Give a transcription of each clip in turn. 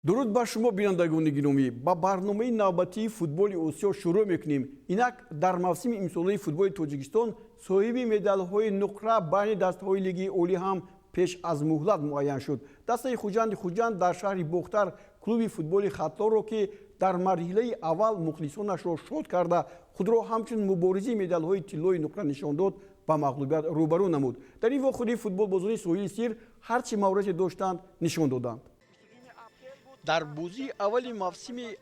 Дуруд бар шумо, бинандагони гиромӣ. Ба барномаи навбатии «Футболи Осиё» шурӯъ мекунем. Инак, дар мавсими имсолаи футболи Тоҷикистон соҳиби медалҳои нуқра байни дастаҳои Лигаи Олӣ ҳам пеш аз муҳлат муайян шуд. Дастаи Хуҷанди Хуҷанд дар шаҳри Бохтар клуби футболи Хатлонро, ки дар марҳилаи аввал мухлисонашро шод карда, худро ҳамчун муборизи медалҳои тиллою нуқра нишон дод, ба мағлубият рӯбарӯ намуд. Дар ин вохӯрӣ футболбозони соҳили сир ҳарчи маҳорате доштанд, нишон доданд. Дар бозии аввали мавсими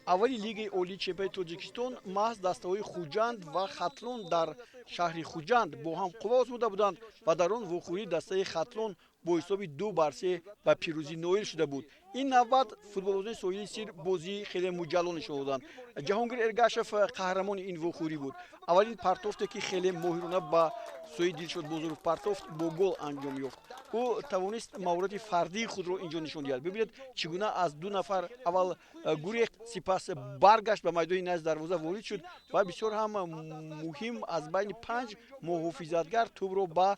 аввали Лигаи Олии Чемпионати Тоҷикистон маҳз дастаҳои Хуҷанд ва Хатлон дар шаҳри Хуҷанд бо ҳам қувва озмуда буданд ва дар он вохӯрӣ дастаи Хатлон бо ҳисоби 2-3 ба пирӯзӣ ноил шуда буд. Ин навбат футболбозони соҳили сир бозии хеле муҷалло нишон доданд. Ҷаҳонгир Эргашев қаҳрамони ин вохӯрӣ буд. Аввалин партофте, ки хеле моҳирона ба сӯи Дилшод Бозоров партофт, бо гол анҷом ёфт. Ӯ тавонист маҳорати фардии худро инҷо нишон диҳад. Бибинед, чӣ гуна аз ду нафар аввал гурехт, сипас баргашт, ба майдони назди дарвоза ворид шуд ва бисёр ҳам муҳим, аз байни панҷ муҳофизатгар тӯбро ба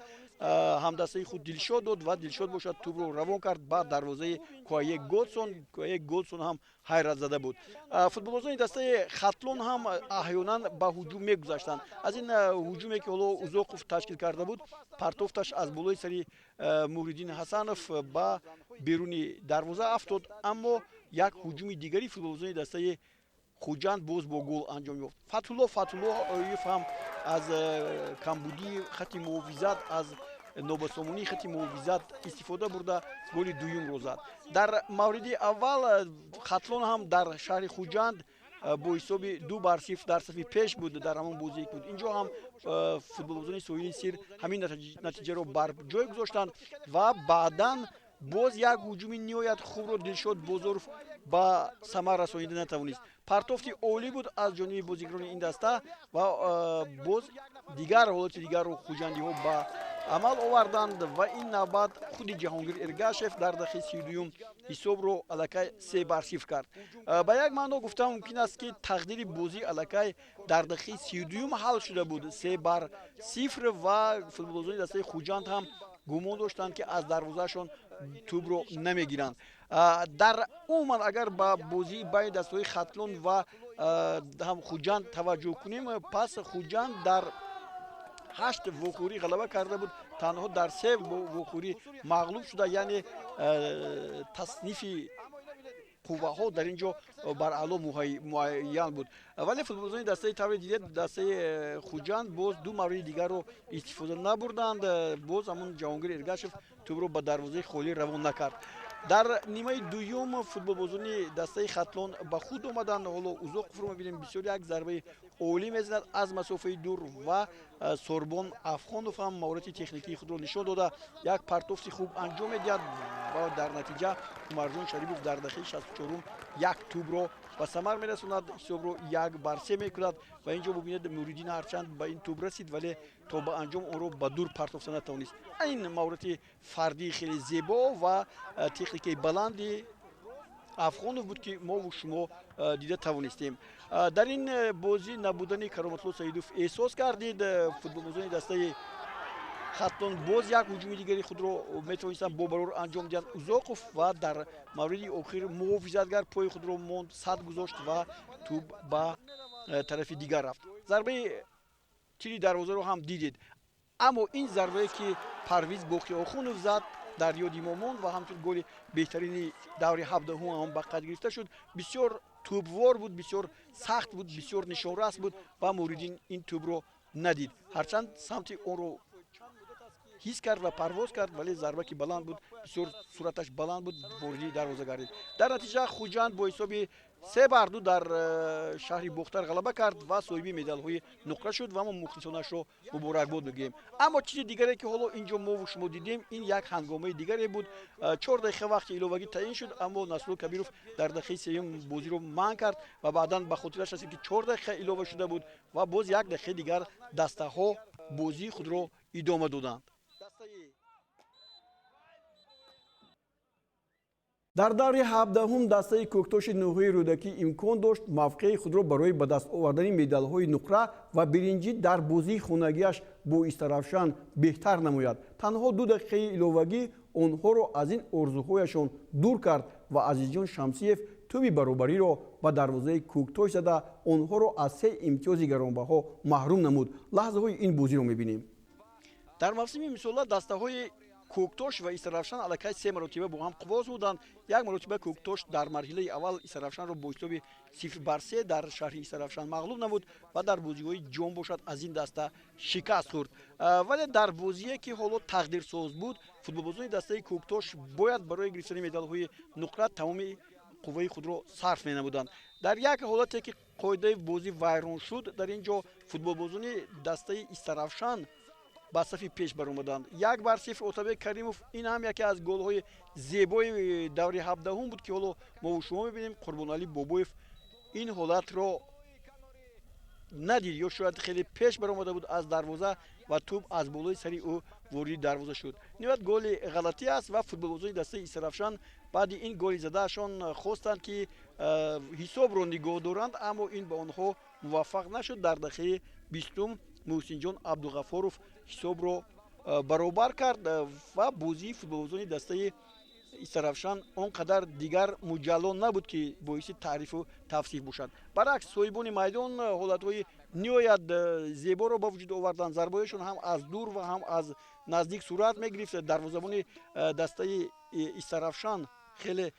ҳамдастаи худ Дилшод дод ва Дилшод бошад, тӯбро равон кард ба дарвозаи Куае Годсон. Куае Годсон ҳам ҳайратзада буд. Футболбозони дастаи Хатлон ҳам аҳёнан ба ҳуҷум мегузаштанд. Аз ин ҳуҷуме, ки ҳоло Узоқов ташкил карда буд, партофташ аз болои сари Муҳриддин Ҳасанов ба беруни дарвоза афтод, аммо як ҳуҷуми дигари футболбозони дастаи Хуҷанд боз бо гол анҷом ёфт. Фатҳулло Фатҳуллоев ҳам аз камбудии хати муҳофизат, аз нобасомонии хати муҳофизат истифода бурда, голи дуюмро зад. Дар мавриди аввал Хатлон ҳам дар шаҳри Хуҷанд бо ҳисоби 2-0 дар сафи пеш буд. Дар ҳамон бозие буд, инҷо ҳам футболбозони соҳили сир ҳамин натиҷаро бар ҷой гузоштанд ва баъдан боз як ҳуҷуми ниҳоят хубро Дилшод Бозоров ба самар расонида натавонист. Партофти олӣ буд аз ҷониби бозигарони ин даста ва боз дигар ҳолати дигарро хуҷандиҳо ба амал оварданд ва ин навбат худи Ҷаҳонгир Эргашев дар дақиқаи 32-юм ҳисобро аллакай 3-0 кард. Ба як маъно гуфта мумкин аст, ки тақдири бозӣ аллакай дар дақиқаи 32-юм ҳал шуда буд, 3-0, ва футболбозони дастаи Хуҷанд ҳам гумон доштанд, ки аз дарвозаашон тӯбро намегиранд. Дар умуман, агар ба бозии байни дастаҳои Хатлон ва ҳам Хуҷанд таваҷҷӯҳ кунем, пас Хуҷанд дар ҳашт вохӯрӣ ғалаба карда буд, танҳо дар се вохӯрӣ мағлуб шуда, яъне таснифи қувваҳо дар ин ҷо бар аъло муайян буд. Вале футболбозони дастаи, тавре дидед, дастаи Хуҷанд боз ду мавриди дигарро истифода набурданд. Боз ҳамон Ҷаҳонгир Эргашев тӯбро ба дарвозаи холӣ равон накард. Дар нимаи дуюм футболбозони дастаи Хатлон ба худ омаданд. Ҳоло Узоқовро мебинем, бисёр як зарбаи олӣ мезанад аз масофаи дур ва Сорбон Афғонов ҳам маҳорати техникии худро нишон дода, як партофти хуб анҷом медиҳад ва дар натиҷа Умарҷон Шарипов дар дақиқаи 64-ум як тӯбро ба самар мерасонад, ҳисобро 1-3 мекунад. Ва инҷо бубинед, Муриддин ҳарчанд ба ин тӯб расид, вале то ба анҷом онро ба дур партофта натавонист. Ин маҳорати фардии хеле зебо ва техникаи баланди Афғонов буд, ки мову шумо дида тавонистем. Дар ин бозӣ набудани Кароматулло Саидов эҳсос кардид. Футболбозони дастаи Хатлон боз як ҳуҷуми дигари худро метавонистанд бо барор анҷом диҳанд. Узоқов, ва дар мавриди охир муҳофизатгар пои худро монд, сад гузошт ва тӯб ба тарафи дигар рафт. Зарбаи тири дарвозаро ҳам дидед, аммо ин зарбае, ки Парвиз Боқиохунов зад, дар ёди мо монд ва ҳамчун голи беҳтарини даври 17-ум ҳам ба қайд гирифта шуд. Бисёр тӯбвор буд, бисёр сахт буд, бисёр нишонрас буд ва Муриддин ин тӯбро надид. Ҳарчанд самти онро ҳис кард ва парвоз кард, вале зарба ки баланд буд, бисёр суръаташ баланд буд, вориди дарвоза гардид. Дар натиҷа Хуҷанд бо ҳисоби 3-2 дар шаҳри Бохтар ғалаба кард ва соҳиби медалҳои нуқра шуд ва мо мухлисонашро муборакбод мегӯем. Аммо чизи дигаре, ки ҳоло инҷо мову шумо дидем, ин як ҳангомаи дигаре буд. 4 дақиқа вақти иловагӣ таъин шуд, аммо Насрулло Кабиров дар дақиқаи сеюм бозиро манъ кард ва баъдан ба хотираш расид, ки 4 дақиқа илова шуда буд ва боз як дақиқаи дигар дастаҳо бозии худро идома доданд. Дар даври 17-ум дастаи Кӯктоши ноҳияи Рӯдакӣ имкон дошт мавқеи худро барои ба даст овардани медалҳои нуқра ва биринҷӣ дар бозии хонагиаш бо Истаравшан беҳтар намояд. Танҳо 2 дақиқаи иловагӣ онҳоро аз ин орзуҳояшон дур кард. Ва Азизҷон Шамсиев тӯби баробариро ба дарвозаи Кӯктош зада, онҳоро аз се имтиёзи гаронбаҳо маҳрум намуд. Лаҳзаҳои ин бозиро мебинем. Дар мавсими имсола дастаҳои Кӯктош ва Истаравшан аллакай се маротиба бо ҳам қуввоз буданд. Як маротиба Кӯктош дар марҳилаи аввал Истаравшанро бо ҳисоби 0-3 дар шаҳри Истаравшан мағлуб намуд ва дар бозиҳои ҷом бошад, аз ин даста шикаст хӯрд. Вале дар бозие, ки ҳоло тақдирсоз буд, футболбозони дастаи Кӯктош бояд барои гирифтани медалҳои нуқра тамоми қувваи худро сарф менамуданд. Дар як ҳолате, ки қоидаи бозӣ вайрон шуд, дар ин ҷо футболбозони дастаи Истаравшан ба сафи пеш баромаданд, 1-0. Отабек Каримов, ин ҳам яке аз голҳои зебои даври 17-ум буд, ки ҳоло мову шумо мебинем. Қурбоналӣ Бобоев ин ҳолатро надид ё шояд хеле пеш баромада буд аз дарвоза ва тӯб аз болои сари ӯ вориди дарвоза шуд. Ниҳоят голи ғалатӣ аст ва футболбозони дастаи Истаравшан баъди ин голи задаашон хостанд, ки ҳисобро нигоҳ доранд, аммо ин ба онҳо муваффақ нашуд. Дар дақиқаи 20-ум Муҳсинҷон Абдуғафоров ҳисобро баробар кард ва бозии футболбозони дастаи Истаравшан он қадар дигар муҷалло набуд, ки боиси таърифу тавсиф бошад. Баръакс, соҳибони майдон ҳолатҳои ниҳоят зеборо ба вуҷуд оварданд. Зарбаҳояшон ҳам аз дур ва ҳам аз наздик сурат мегирифт. Дарвозабони дастаи Истаравшан хеле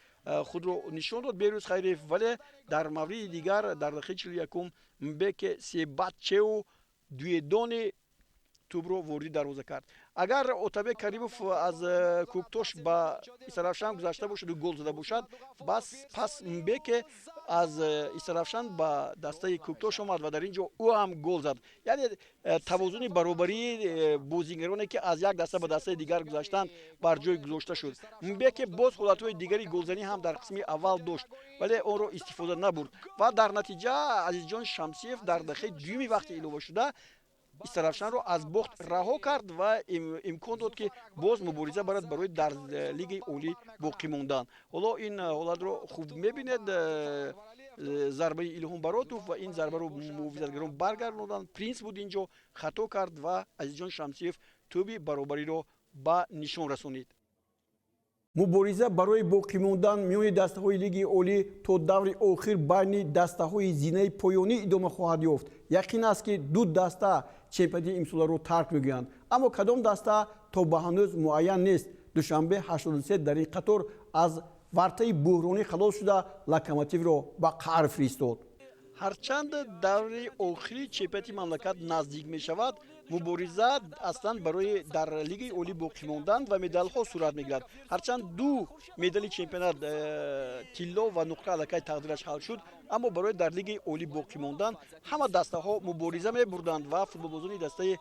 худро нишон дод, Берӯз Хайриев. Вале дар мавриди дигар, дар дақиқаи 41-ум Мбеке Себатчеу дуедони тӯбро вориди дарвоза кард. Агар Отабек Каримов аз Кӯктош ба Истаравшан гузашта бошаду гол зада бошад, бас пас Мбеке аз Истаравшан ба дастаи Кӯктош омад ва дар ин ҷо ӯ ҳам гол зад. Яъне тавозуни баробарии бозигароне, ки аз як даста ба дастаи дигар гузаштанд, бар ҷой гузошта шуд. Мбеке боз ҳолатҳои дигари голзанӣ ҳам дар қисми аввал дошт, вале онро истифода набурд ва дар натиҷа Азизҷон Шамсиев дар дақиқаи дуюми вақти иловашуда Истаравшанро аз бохт раҳо кард ва имкон дод, ки боз мубориза барад барои дар лигаи олӣ боқӣ мондан. Ҳоло ин ҳолатро хуб мебинед, зарбаи Илҳом Баротов, ва ин зарбаро муҳофизатгарон баргардониданд. Принс буд, ин ҷо хато кард ва Азизҷон Шамсиев тӯби баробариро ба нишон расонид. Мубориза барои боқӣ мондан миёни дастаҳои лигаи олӣ то даври охир байни дастаҳои зинаи поёнӣ идома хоҳад ёфт. Яқин аст, ки ду даста чемпионати имсоларо тарк мегӯянд, аммо кадом даста то ба ҳанӯз муайян нест. Душанбе 83 дар ин қатор аз вартаи буҳронӣ халос шуда, Локомотивро ба қаър фиристод. Ҳарчанд даври охири чемпионати мамлакат наздик мешавад, мубориза аслан барои дар лигаи олӣ боқӣ мондан ва медалҳо сурат мегирад. Ҳарчанд ду медали чемпионат, тилло ва нуқра, аллакай тақдираш ҳал шуд, аммо барои дар лигаи олӣ боқӣ мондан ҳама дастаҳо мубориза мебурданд ва футболбозони дастаи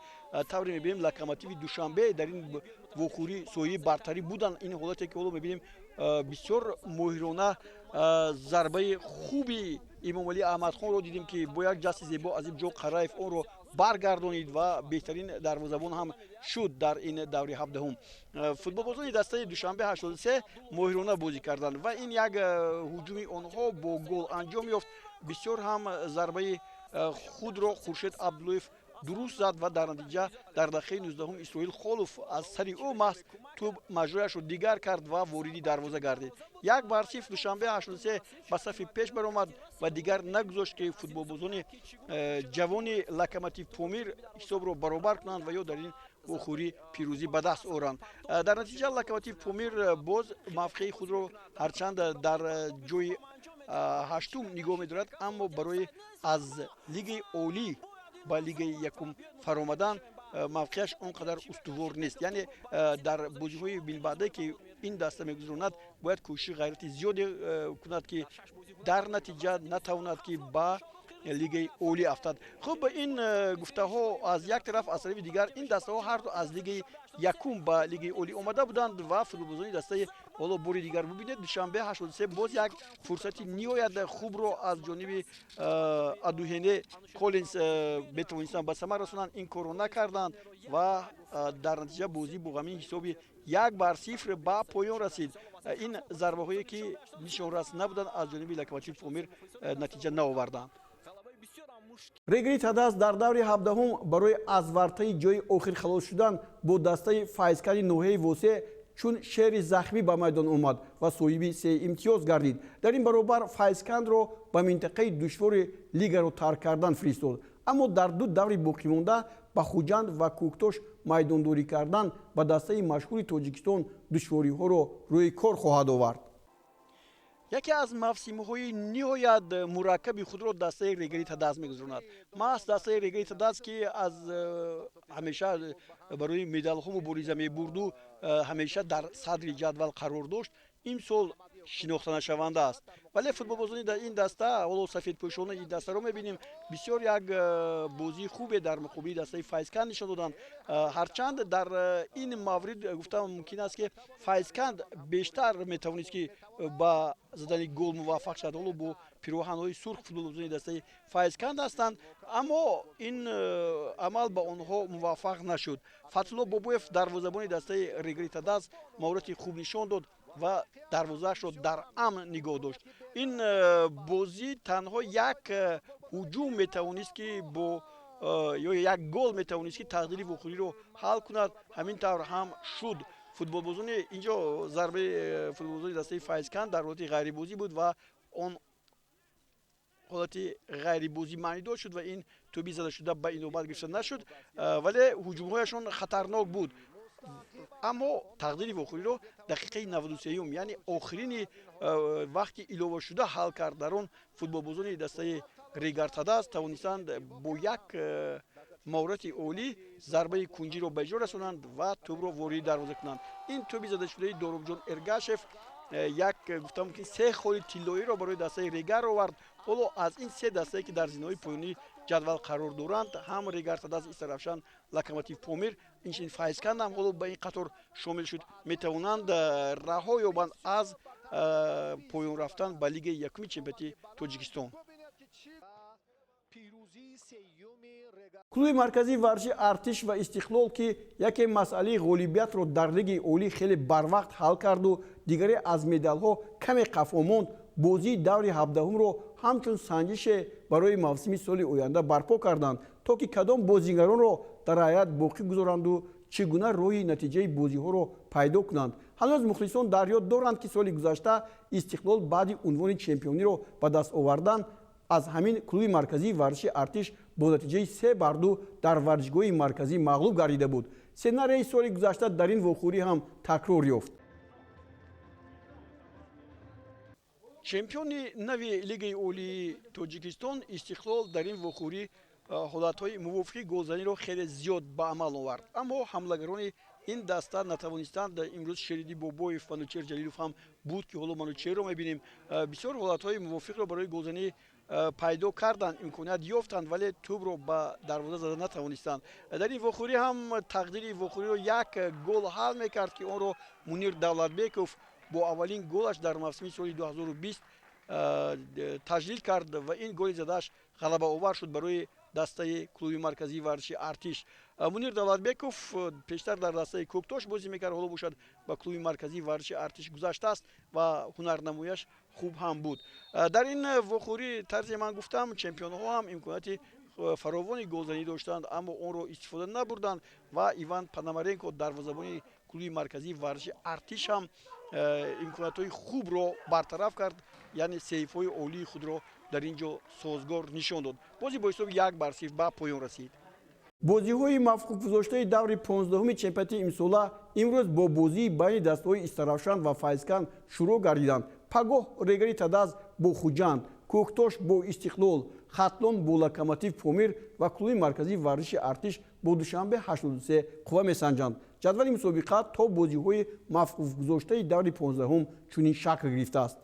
тавре мебинем, Локомотиви Душанбе дар ин вохӯрӣ соҳиби бартарӣ буданд. Ин ҳолате, ки ҳоло мебинем, бисёр моҳирона зарбаи хуби Имомалӣ Аҳмадхонро дидем, ки бо як ҷасти зебо Азимҷон Қараев онро баргардонид ва беҳтарин дарвозабон ҳам шуд дар ин даври 17-ум. Футболбозони дастаи Душанбе 83 моҳирона бозӣ карданд ва ин як ҳуҷуми онҳо бо гол анҷом ёфт. Бисёр ҳам зарбаи худро Хуршед Абдуллоев дуруст зад ва дар натиҷа дар дақиқаи 19-ум Исроил Холов аз сари ӯ маҳз тӯб маҷрояшро дигар кард ва вориди дарвоза гардид. 1-0 Душанбе 83 ба сафи пеш баромад ва дигар нагузошт, ки футболбозони ҷавони Локомотив Помир ҳисобро баробар кунанд ва ё дар ин вохӯрӣ пирӯзӣ ба даст оранд. Дар натиҷа Локомотив Помир боз мавқеи худро ҳарчанд дар ҷои ҳаштум нигоҳ медорад, аммо барои аз лигаи олӣ ба лигаи якум фаромадан мавқеаш он қадар устувор нест. Яъне дар бозиҳои минбаъда, ки ин даста мегузаронад, бояд кӯшиши ғайрати зиёде кунад, ки дар натиҷа натавонад, ки ба лигаи олӣ афтад. Хуб, ин гуфтаҳо аз як тараф, аз тарафи дигар ин дастаҳо ҳарду аз лигаи якум ба лигаи олӣ омада буданд ва футболбозони дастаи, ҳоло бори дигар бубинед, Душанбе 83 боз як фурсати ниҳоят хубро аз ҷониби Адуҳене Коллинс метавонистанд ба самар расонанд, ин корро накарданд ва дар натиҷа бозӣ бо ҳамин ҳисоби 1-0 ба поён расид. Ин зарбаҳое, ки нишонрас набуданд, аз ҷониби Локомотив Помир натиҷа наоварданд. Регри Тадаз дар даври 17-ум барои аз вартаи ҷои охир халос шудан бо дастаи Файзкани ноҳияи Восе Чун шери захмӣ ба майдон омад ва соҳиби се имтиёз гардид. Дар ин баробар Файзкандро ба минтақаи душвори лигаро тарк кардан фиристод. Аммо дар ду даври боқимонда ба Хуҷанд ва Кӯктош майдондорӣ кардан ба дастаи машҳури Тоҷикистон душвориҳоро рӯи кор хоҳад овард. Яке аз мавсимҳои ниҳоят мураккаби худро дастаи Регари Тадаз мегузаронад. Маҳз дастаи Регари Тадаз, ки аз ҳамеша барои медалҳо мубориза мебурду ҳамеша дар садри ҷадвал қарор дошт, имсол шинохтанашаванда аст. Вале футболбозони ин даста, ҳоло сафедпӯшони ин дастаро мебинем, бисёр як бозии хубе дар муқобили дастаи Файзканд нишон доданд. Ҳарчанд дар ин маврид гуфта мумкин аст, ки Файзканд бештар метавонист, ки ба задани гол муваффақ шавад. Ҳоло бо пироҳанҳои сурх футболбозони дастаи Файзканд ҳастанд, аммо ин амал ба онҳо муваффақ нашуд. Фатҳулло Бобоев, дарвозабони дастаи Регари Тадаз, маҳорати хуб нишон дод ва дарвозаашро дар амн нигоҳ дошт. Ин бозӣ танҳо як ҳуҷум метавонист, ки бо ё як гол метавонист, ки тақдири вохӯриро ҳал кунад. Ҳамин тавр ҳам шуд. Футболбозони инҷо зарбаи футболбозони дастаи Файзканд дар ҳолати ғайрибозӣ буд ва он ҳолати ғайрибозӣ маънидор шуд ва ин тӯби задашуда ба инобат гирифта нашуд, вале ҳуҷумҳояшон хатарнок буд. Аммо тақдири вохӯриро дақиқаи 93-юм, яъне охирини вақти иловашуда ҳал кард. Дар он футболбозони дастаи Регартадаз тавонистанд бо як маҳорати олӣ зарбаи кунҷиро ба иҷро расонанд ва тӯбро вориди дарвоза кунанд. Ин тӯби задашудаи Доробҷон Эргашев як гуфта мумкин се холи тиллоиро барои дастаи Регар овард. Ҳоло аз ин се дастае, ки дар зинаҳои поёнии ҷадвал қарор доранд, ҳам Регартадаз, Истаравшан, Локомотив Помир, инчунин Файзканд ҳам ҳоло ба ин қатор шомил шуд, метавонанд раҳо ёбанд аз поён рафтан ба лигаи якуми чемпионати Тоҷикистон. Клуби марказии варзиши Артиш ва Истиқлол, ки яке масъалаи ғолибиятро дар лигаи олӣ хеле барвақт ҳал карду дигаре аз медалҳо каме қафо монд, бозии даври 17-умро ҳамчун санҷише барои мавсими соли оянда барпо карданд, то ки кадом бозигаронро дар ҳайат боқӣ гузоранду чӣ гуна роҳи натиҷаи бозиҳоро пайдо кунанд. Ҳанӯз мухлисон дар ёд доранд, ки соли гузашта Истиқлол баъди унвони чемпиониро ба даст овардан аз ҳамин клуби марказии варзиши Артиш бо натиҷаи 3-2 дар варзишгоҳи марказӣ мағлуб гардида буд. Сценарияи соли гузашта дар ин вохӯрӣ ҳам такрор ёфт. Чемпиони нави лигаи олии Тоҷикистон Истиқлол дар ин вохӯрӣ ҳолатҳои мувофиқи голзаниро хеле зиёд ба амал овард, аммо ҳамлагарони ин даста натавонистанд. Имрӯз Шериди Бобоев, Манучер Ҷалилов ҳам буд, ки ҳоло Манучерро мебинем, бисёр ҳолатҳои мувофиқро барои голзанӣ пайдо карданд, имконият ёфтанд, вале тӯбро ба дарвоза зада натавонистанд. Дар ин вохӯрӣ ҳам тақдири вохӯриро як гол ҳал мекард, ки онро Мунир Давлатбеков бо аввалин голаш дар мавсими соли 2020 таҷлил кард ва ин голи задааш ғалабаовар шуд барои дастаи клуби марказии варзиши Артиш. Мунир Давлатбеков пештар дар дастаи Кӯктош бозӣ мекард, ҳоло бошад ба клуби марказии варзиши Артиш гузаштааст ва ҳунарнамояш хуб ҳам буд. Дар ин вохӯрӣ, тарзе ман гуфтам, чемпионҳо ҳам имконияти фаровони голзанӣ доштанд, аммо онро истифода набурданд ва Иван Пономаренко, дарвозабони клуби марказии варзиши Артиш, ҳам имкониятҳои хубро бартараф кард, яъне сейфҳои олии худро дар ин ҷо созгор нишон дод. Бозӣ бо ҳисоби 1-0 ба поён расид. Бозиҳои мавқуфгузоштаи даври 15-уми чемпионати имсола имрӯз бо бозии байни дастаҳои Истаравшан ва Файзканд шурӯъ гардиданд. Пагоҳ Регари Тадаз бо Хуҷанд, Кӯктош бо Истиқлол, Хатлон бо Локомотив Помир ва клуби марказии варзиши Артиш бо Душанбе 83 қувва месанҷанд. Ҷадвали мусобиқа то бозиҳои мавқуфгузоштаи даври 15-ум чунин шакл гирифтааст.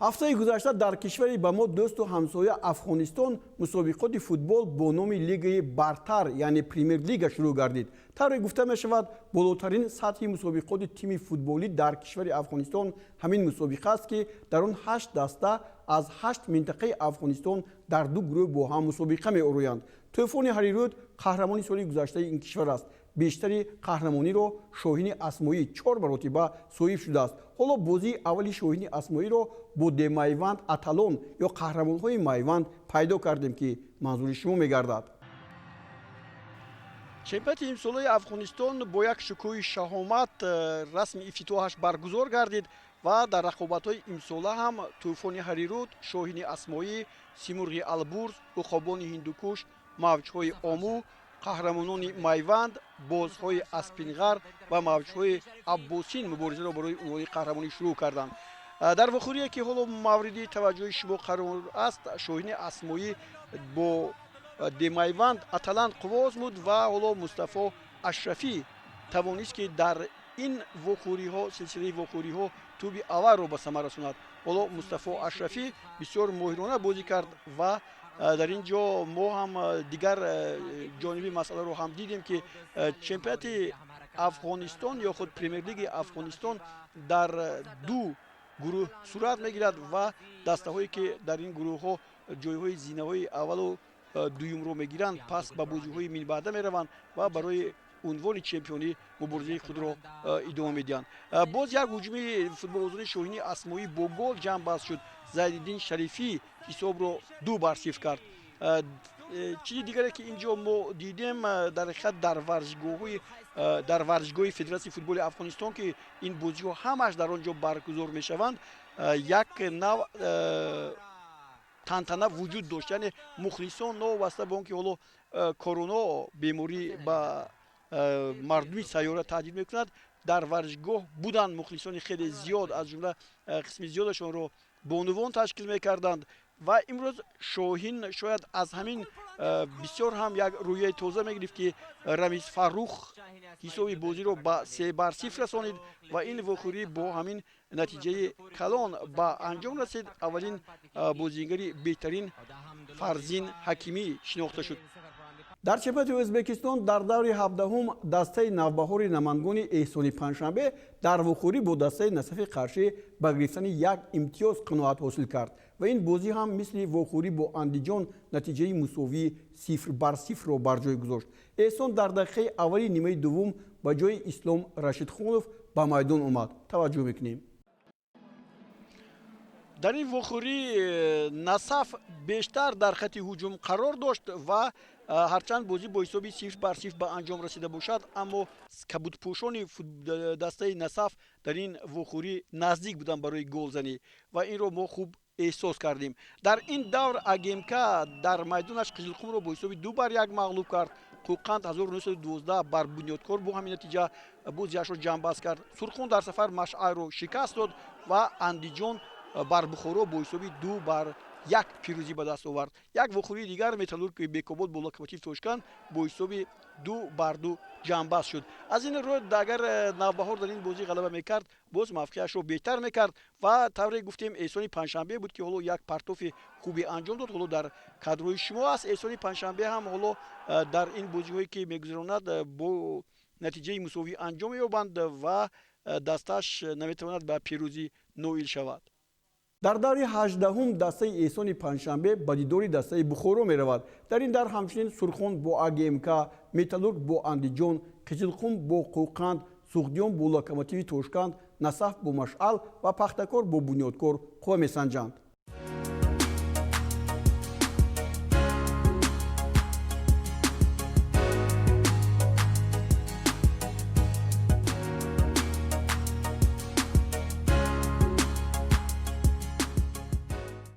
Ҳафтаи гузашта дар кишвари ба мо дӯсту ҳамсоя Афғонистон мусобиқоти футбол бо номи Лигаи бартар, яъне Премер-лига шурӯъ гардид. Тавре гуфта мешавад, болотарин сатҳи мусобиқоти тими футболӣ дар кишвари Афғонистон ҳамин мусобиқа аст, ки дар он ҳашт даста аз ҳашт минтақаи Афғонистон дар ду гурӯҳ бо ҳам мусобиқа меороянд. Тӯфони Ҳарирӯд қаҳрамони соли гузаштаи ин кишвар аст. Бештари қаҳрамониро Шоҳини Асмоӣ 4 маротиба соҳиб шудааст. Ҳоло бозии аввали Шоҳини Асмоиро бо Демайванд Аталон ё қаҳрамонҳои Майванд пайдо кардем, ки манзури шумо мегардад. Чемпионати имсолаи Афғонистон бо як шукӯҳи шаҳомат расми ифтитоҳаш баргузор гардид ва дар рақобатҳои имсола ҳам Тӯфони Ҳарируд, Шоҳини Асмоӣ, Симурғи Албурз, Уқобони Ҳиндукуш, Мавҷҳои Омӯ, қаҳрамонони Майванд, бозҳои Аспинғар ва мавҷҳои Аббосин муборизаро барои унвони қаҳрамонӣ шурӯъ карданд. Дар вохӯрие, ки ҳоло мавриди таваҷҷӯҳи шумо қарор аст, Шоҳини Асмоӣ бо Демайванд Аталант қувва озмуд ва ҳоло Мустафо Ашрафӣ тавонист, ки дар ин вохӯриҳо, силсилаи вохӯриҳо, тӯби аввалро ба самар расонад. Ҳоло Мустафо Ашрафӣ бисёр моҳирона бозӣ кард ва дар ин ҷо мо ҳам дигар ҷониби масъаларо ҳам дидем, ки чемпионати Афғонистон ё худ Премер-лиги Афғонистон дар ду гурӯҳ сурат мегирад ва дастаҳое, ки дар ин гурӯҳҳо ҷойҳои зинаҳои аввалу дуюмро мегиранд, пас ба бозиҳои минбаъда мераванд ва барои унвони чемпионӣ муборизаи худро идома медиҳанд. Боз як ҳуҷуми футболбозони Шоҳини Асмоӣ бо гол ҷамъбаст шуд. Зайниддин Шарифӣ ҳисобро 2-0 кард. Чизи дигаре, ки ин ҷо мо дидем, дар ҳақиқат дар варзишгоҳи Федератсияи футболи Афғонистон, ки ин бозиҳо ҳамааш дар он ҷо баргузор мешаванд, як нав тантана вуҷуд дошт. Яъне мухлисон, новобаста ба он ки ҳоло корона беморӣ ба мардуми сайёра таҳдид мекунад, дар варзишгоҳ буданд мухлисони хеле зиёд, аз ҷумла қисми зиёдашонро бонувон ташкил мекарданд. Ва имрӯз Шоҳин шояд аз ҳамин бисёр ҳам як рӯяи тоза мегирифт, ки Рамиз Фаррух ҳисоби бозиро ба 3-0 расонид ва ин вохӯрӣ бо ҳамин натиҷаи калон ба анҷом расид. Аввалин бозигари беҳтарин Фарзин Ҳакимӣ шинохта шуд. Дар чемпионати Ӯзбекистон дар даври 17-ум дастаи Навбаҳори Намангони Эҳсони Панҷшанбе дар вохӯрӣ бо дастаи Насафи Қаршӣ ба гирифтани як имтиёз қаноат ҳосил кард ва ин бозӣ ҳам мисли вохӯрӣ бо Андиҷон натиҷаи мусовии 0-0-ро бар ҷой гузошт. Эҳсон дар дақиқаи аввали нимаи дуввум ба ҷои Ислом Рашидхонов ба майдон омад. Таваҷҷӯҳ мекунем. Дар ин вохӯрӣ Насаф бештар дар хати ҳуҷум қарор дошт ва ҳарчанд бозӣ бо ҳисоби 0-0 ба анҷом расида бошад, аммо кабудпӯшони дастаи Насаф дар ин вохӯрӣ наздик буданд барои голзанӣ ва инро мо хуб эҳсос кардем. Дар ин давр АГМК дар майдонаш Қизилқумро бо ҳисоби 2-1 мағлуб кард. Қӯқанд 1912 бар Бунёдкор бо ҳамин натиҷа бозиашро ҷамъбаст кард. Сурхон дар сафар Машъайро шикаст дод ва Андиҷон бар Бухоро бо ҳисоби 2-1 пирӯзӣ ба даст овард. Як вохӯрии дигар, Металлург Бекобод бо Локомотив Тошканд бо ҳисоби 2-2 ҷамъбаст шуд. Аз ин рӯ, агар Навбаҳор дар ин бозӣ ғалаба мекард, боз мавқеашро беҳтар мекард ва тавре гуфтем, Эҳсони Панҷшанбе буд, ки ҳоло як партофи хубе анҷом дод. Ҳоло дар кадрҳои шумо аст. Эҳсони Панҷшанбе ҳам ҳоло дар ин бозиҳое, ки мегузаронад, бо натиҷаи мусовӣ анҷом меёбанд ва дастааш наметавонад ба пирӯзӣ ноил шавад. Дар даври 18-ум дастаи Эҳсони Панҷшанбе ба дидори дастаи Бухоро меравад. Дар ин дар ҳамчунин Сурхон бо АГМК, Металлург бо Андиҷон, Қизилқум бо Қӯқанд, Суғдиён бо Локомотиви Тошканд, Насаф бо Машъал ва Пахтакор бо Бунёдкор қувва месанҷанд.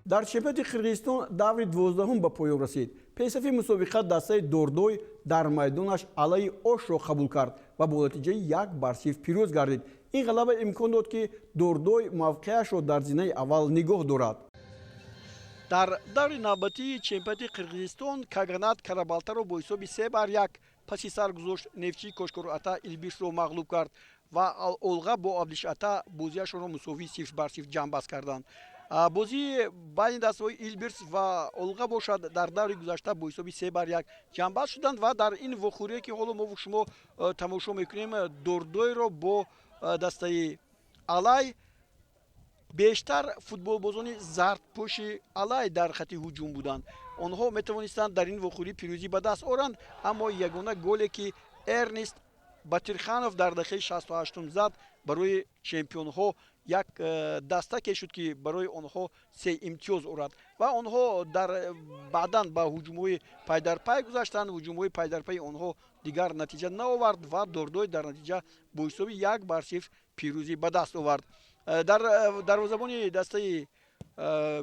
Дар чемпионати Қирғизистон даври 12-ум ба поён расид. Пешсафи мусобиқа дастаи Дордой дар майдонаш Алаи Ошро қабул кард ва бо натиҷаи 1-0 пирӯз гардид. Ин ғалаба имкон дод, ки Дордой мавқеашро дар зинаи аввал нигоҳ дорад. Дар даври навбатии чемпионати Қирғизистон Каганат Карабалтаро бо ҳисоби 3-1 паси сар гузошт. Нефтчи Кошкората Илбирсро мағлуб кард ва Олға бо Абдишата бозиашонро мусовии 0-0 ҷамъбаст карданд. Бозии байни дастаҳои Илбирс ва Олға бошад, дар даври гузашта бо ҳисоби 3-1 ҷамъбаст шуданд ва дар ин вохӯрие, ки ҳоло мо шумо тамошо мекунем, Дордойро бо дастаи Алай, бештар футболбозони зардпӯши Алай дар хати ҳуҷум буданд. Онҳо метавонистанд дар ин вохӯрӣ пирӯзӣ ба даст оранд, аммо ягона голе, ки Эрнест Батирханов дар дақиқаи 68 зад, барои чемпионҳо як дастаке шуд, ки барои онҳо се имтиёз орад ва онҳо дар баъдан ба ҳуҷумҳои пайдарпай гузаштанд. Ҳуҷумҳои пайдарпайи онҳо дигар натиҷа наовард ва Дордой дар натиҷа бо ҳисоби 1-0 пирӯзӣ ба даст овард. Дар дарвозабони дастаи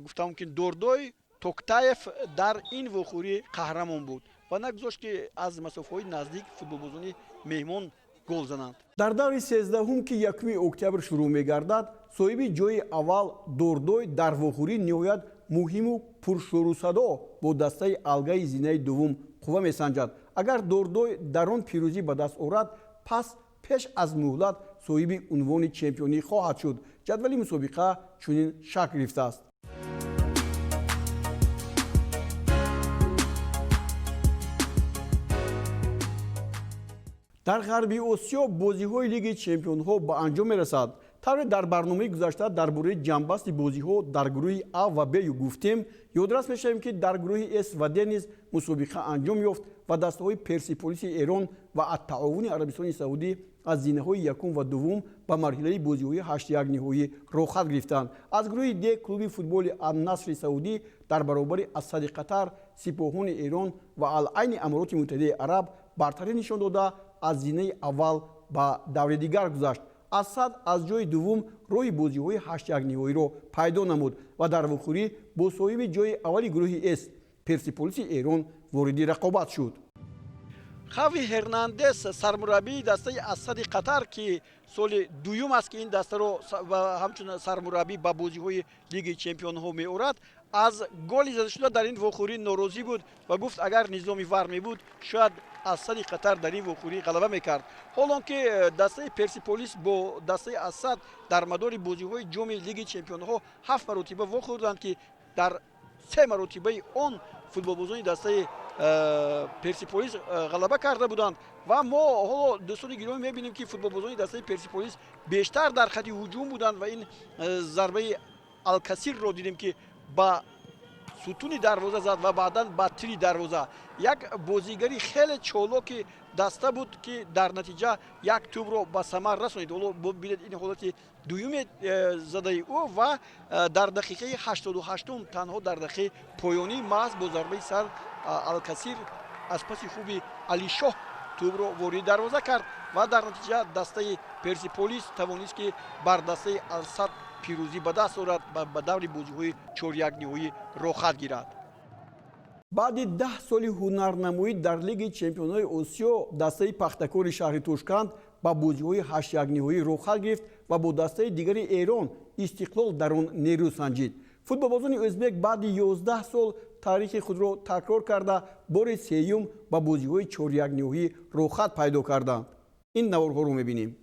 гуфта мумкин Дордой Токтаев дар ин вохӯрӣ қаҳрамон буд ва нагузошт, ки аз масофаҳои наздик футболбозони меҳмон гол зананд. Дар даври 13-ум, ки 1 октябр шурӯъ мегардад, соҳиби ҷои аввал Дордой дар вохӯрӣ ниҳоят муҳиму пуршӯрусадо бо дастаи Алгаи зинаи дуввум қувва месанҷад. Агар Дордой дар он пирӯзӣ ба даст орад, пас пеш аз муҳлат соҳиби унвони чемпионӣ хоҳад шуд. Ҷадвали мусобиқа чунин шакл гирифтааст. Дар Ғарби Осиё бозиҳои Лиги чемпионҳо ба анҷом мерасад. Тавре дар барномаи гузашта дар бораи ҷамъбасти бозиҳо дар гурӯҳи А ва Б гуфтем, ёдрас мешавем, ки дар гурӯҳи С ва Д низ мусобиқа анҷом ёфт ва дастаҳои Персиполиси Эрон ва Аттаовуни Арабистони Саудӣ аз зинаҳои якум ва дуввум ба марҳилаи бозиҳои ҳаштяк ниҳоӣ роҳхат гирифтанд. Аз гурӯҳи Д клуби футболи Аннасри Саудӣ дар баробари Ассади Қатар, Сипоҳони Эрон ва Ал-Айни Амороти Муттаҳидаи Араб бартарӣ нишон дода, аз зинаи аввал ба даври дигар гузашт. Асад аз ҷои дуввум роҳи бозиҳои ҳаштяк ниҳоиро пайдо намуд ва дар вохӯрӣ бо соҳиби ҷои аввали гурӯҳи С Персиполиси Эрон вориди рақобат шуд. Хави Ҳернандес, сармураббии дастаи Ассади Қатар, ки соли дуюм аст, ки ин дастаро ҳамчун сармураббӣ ба бозиҳои Лиги чемпионҳо меорад, аз голи задашуда дар ин вохӯрӣ норозӣ буд ва гуфт, агар низоми вар мебуд, шояд Ассади Қатар дар ин вохӯрӣ ғалаба мекард. Ҳолон ки дастаи Персиполис бо дастаи Ассад дар мадори бозиҳои ҷоми Лиги чемпионҳо 7 маротиба вохӯрданд, ки дар 3 маротибаи он футболбозони дастаи Персиполис ғалаба карда буданд. Ва мо ҳоло, дӯстони гиромӣ, мебинем, ки футболбозони дастаи Персиполис бештар дар хати ҳуҷум буданд ва ин зарбаи Алкасирро дидем, ки ба сутуни дарвоза зад ва баъдан ба тири дарвоза. Як бозигари хеле чолоки даста буд, ки дар натиҷа як тӯбро ба самар расонид. Ҳоло бибинед ин ҳолати дуюми задаи ӯ ва дар дақиқаи 88-ум, танҳо дар дақиқаи поёнӣ, маҳз бо зарбаи сар Алкасир аз паси хуби Алишоҳ тӯбро ворид дарвоза кард ва дар натиҷа дастаи Персиполис тавонист, ки бар дастаи Алсад пирӯзӣ ба даст орад ва ба даври бозиҳои чоряк ниҳоӣ роҳхат гирад. Баъди 10 соли ҳунарнамоӣ дар Лиги чемпионҳои Осиё дастаи Пахтакори шаҳри Тошканд ба бозиҳои ҳаштяк ниҳоӣ роҳхат гирифт ва бо дастаи дигари Эрон Истиқлол дар он нерӯ санҷид. Футболбозони ӯзбек баъди 11 сол таърихи худро такрор карда, бори сеюм ба бозиҳои чоряк ниҳоӣ роҳхат пайдо карданд. Ин наворҳоро мебинем.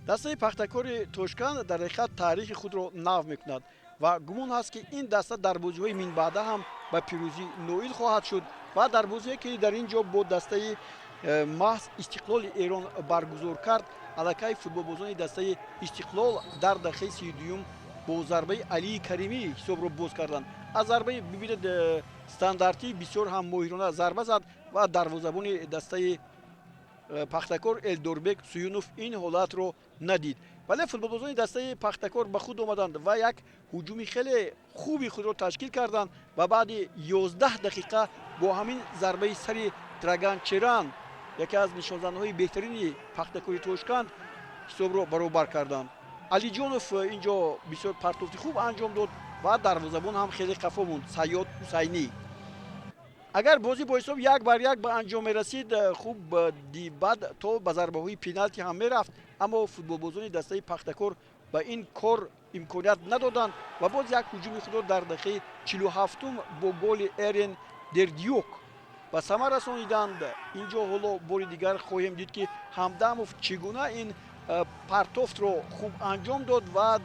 Дастаи Пахтакори Тошканд дар ҳақиқат таърихи худро нав мекунад ва гумон ҳаст, ки ин даста дар бозиҳои минбаъда ҳам ба пирӯзӣ ноил хоҳад шуд. Ва дар бозие, ки дар ин ҷо бо дастаи маҳз Истиқлоли Эрон баргузор кард, аллакай футболбозони дастаи Истиқлол дар дақиқаи 32-юм бо зарбаи Алии Каримӣ ҳисобро боз карданд. Аз зарбаи, бибинед, стандартӣ бисёр ҳам моҳирона зарба зад ва дарвозабони дастаи Пахтакор Элдорбек Суюнов ин ҳолатро надид. Вале футболбозони дастаи Пахтакор ба худ омаданд ва як ҳуҷуми хеле хуби худро ташкил карданд ва баъди 11 дақиқа бо ҳамин зарбаи сари Драган Черан, яке аз нишонзанҳои беҳтарини Пахтакори Тошканд, ҳисобро баробар карданд. Алиҷонов ин ҷо бисёр партофти хуб анҷом дод ва дарвозабон ҳам хеле қафо монд, Сайёд Ҳусайнӣ. Агар бозӣ бо ҳисоб 1-1 ба анҷом мерасид, хуб, баъд то ба зарбаҳои пеналти ҳам мерафт, аммо футболбозони дастаи Пахтакор ба ин кор имконият надоданд ва боз як ҳуҷуми худро дар дақиқаи 47-ум бо голи Эрен Дердиюк ба самар расониданд. Инҷо ҳоло бори дигар хоҳем дид, ки Ҳамдамов чӣ гуна ин партофтро хуб анҷом дод ва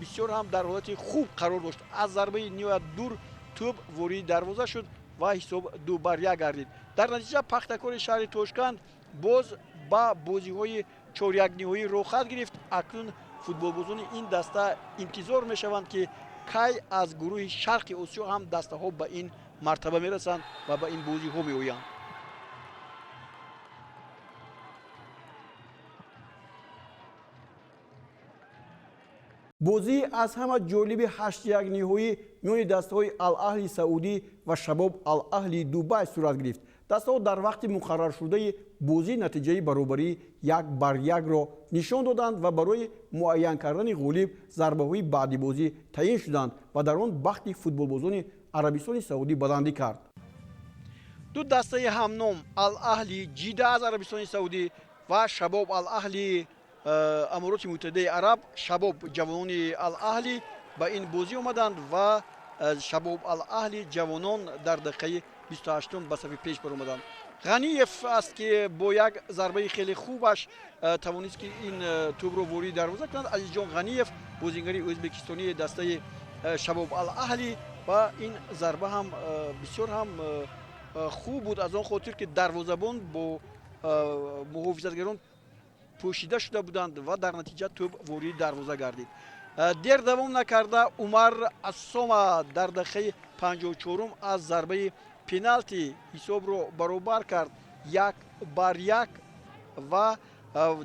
бисёр ҳам дар ҳолати хуб қарор дошт. Аз зарбаи ниҳоят дур тӯб вориди дарвоза шуд ва ҳисоб 2-1 гардид. Дар натиҷа Пахтакори шаҳри Тошканд боз ба бозиҳои чорякниҳоӣ роҳхат гирифт. Акнун футболбозони ин даста интизор мешаванд, ки кай аз гурӯҳи Шарқи Осиё ҳам дастаҳо ба ин мартаба мерасанд ва ба ин бозиҳо меоянд. Бозии аз ҳама ҷолиби ҳаштякниҳоӣ миёни дастаҳои Ал-Аҳли Саудӣ ва Шабоб Ал-Аҳли Дубай сурат гирифт. Дастаҳо дар вақти муқарраршудаи бозӣ натиҷаи баробарии 1-1-ро нишон доданд ва барои муайян кардани ғолиб зарбаҳои баъди бозӣ таъин шуданд ва дар он бахти футболбозони Арабистони Саудӣ баландӣ кард. Ду дастаи ҳамном, Ал-Аҳли Ҷида аз Арабистони Саудӣ ва Шабоб Ал-Аҳли Амороти Муттаҳидаи Араб, Шабоб ҷавонони Ал-Аҳли ба ин бозӣ омаданд ва Шабоб Ал-Аҳли ҷавонон дар дақиқаи 28-ум ба сафи пеш баромаданд. Ғаниев аст, ки бо як зарбаи хеле хубаш тавонист, ки ин тӯбро вориди дарвоза кунад. Азизҷон Ғаниев, бозингари ӯзбекистонии дастаи Шабоб Ал-Аҳли, ва ин зарба ҳам бисёр ҳам хуб буд, аз он хотир ки дарвозабон бо муҳофизатгарон пӯшида шуда буданд ва дар натиҷа тӯб вориди дарвоза гардид. Дер давом накарда, Умар Ассома дар дақиқаи 54-ум аз зарбаи пеналти ҳисобро баробар кард, 1-1, ва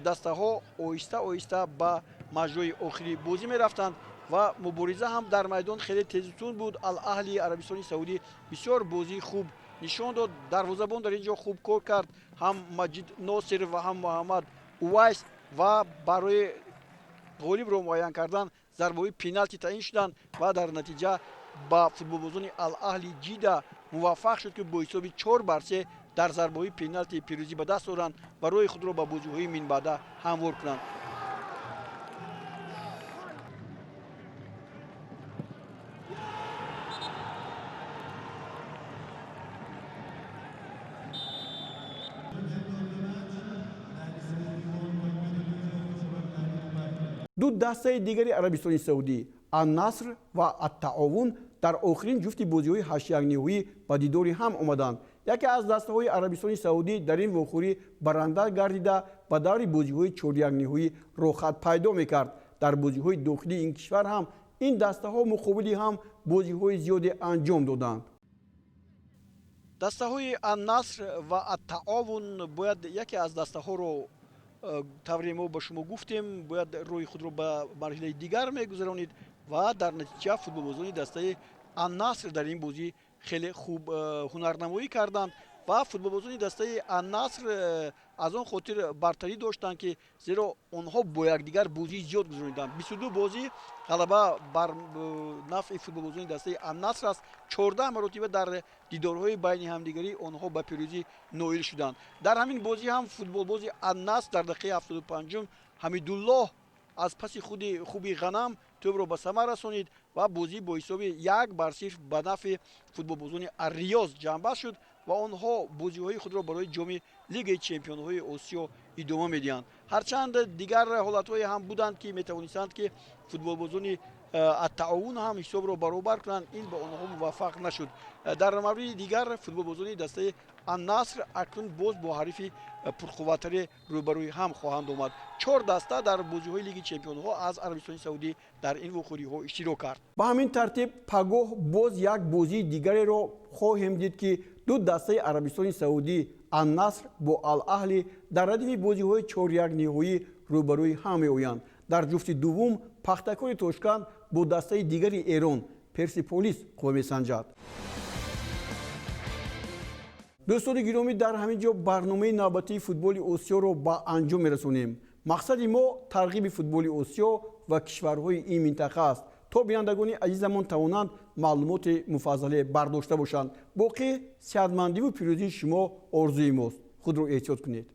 дастаҳо оҳиста оҳиста ба маҷрои охири бозӣ мерафтанд ва мубориза ҳам дар майдон хеле тезутунд буд. Ал-Аҳли Арабистони Саудӣ бисёр бозии хуб нишон дод. Дарвозабон дар ин ҷо хуб кор кард, ҳам Маҷид Носир ва ҳам Муҳаммад Увайс, ва барои ғолибро муайян кардан зарбаҳои пеналти таъин шуданд ва дар натиҷа ба футболбозони Ал-Аҳли Ҷида муваффақ шуд, ки бо ҳисоби 4-3 дар зарбаҳои пеналти пирӯзӣ ба даст оранд ва роҳи худро ба бозиҳои минбаъда ҳамвор кунанд. Ду дастаи дигари Арабистони Саудӣ, Ан-Наср ва Аттаовун, дар охирин ҷуфти бозиҳои ҳаштякниҳоӣ ба дидори ҳам омаданд. Яке аз дастаҳои Арабистони Саудӣ дар ин вохӯрӣ баранда гардида, ба даври бозиҳои чорякниҳоӣ роҳхат пайдо мекард. Дар бозиҳои дохилии ин кишвар ҳам ин дастаҳо муқобили ҳам бозиҳои зиёде анҷом доданд. Дастаҳои Ан-Наср ва Аттаовун бояд яке аз дастаҳоро, тавре мо ба шумо гуфтем, бояд роҳи худро ба марҳилаи дигар мегузаронид ва дар натиҷа футболбозони дастаи Ан-Наср дар ин бозӣ хеле хуб ҳунарнамоӣ карданд ва футболбозони дастаи Ан-Наср аз он хотир бартарӣ доштанд, ки зеро онҳо бо якдигар бозии зиёд гузарониданд. 22 бозӣ ғалаба бар нафъи футболбозони дастаи Ан-Наср аст. 14 маротиба дар дидорҳои байни ҳамдигарӣ онҳо ба пирӯзӣ ноил шуданд. Дар ҳамин бозӣ ҳам футболбози Ан-Наср дар дақиқаи 75-ум Ҳамидуллоҳ аз паси худи хуби Ғанам тӯбро ба самар расонид ва бозӣ бо ҳисоби 1-0 ба нафъи футболбозони Ар-Риёз ҷамъбаст шуд ва онҳо бозиҳои худро барои ҷоми Лигаи чемпионҳои Осиё идома медиҳанд. Ҳарчанд дигар ҳолатҳое ҳам буданд, ки метавонистанд, ки футболбозони Аттаовун ҳам ҳисобро баробар кунанд, ин ба онҳо муваффақ нашуд. Дар мавриди дигар, футболбозони дастаи Ан-Наср акнун боз бо ҳарифи пурқувваттаре рӯбарӯи ҳам хоҳанд омад. Чор даста дар бозиҳои Лиги чемпионҳо аз Арабистони Саудӣ дар ин вохӯриҳо иштирок кард. Ба ҳамин тартиб, пагоҳ боз як бозии дигареро хоҳем дид, ки ду дастаи Арабистони Саудӣ, Ан-Наср бо Ал-Аҳли, дар радифи бозиҳои чорякниҳоӣ рӯбарӯи ҳам меоянд. Дар ҷуфти дуввум Пахтакори Тошканд бо дастаи дигари Эрон, Персиполис, қувва месанҷад. Дӯстони гиромӣ, дар ҳамин ҷо барномаи навбатии футболи Осиёро ба анҷом мерасонем. Мақсади мо тарғиби футболи Осиё ва кишварҳои ин минтақа аст, то бинандагони азизамон тавонанд маълумоти муфассале бардошта бошанд. Боқӣ сеҳатмандиву пирӯзии шумо орзуи мост. Худро эҳтиёт кунед.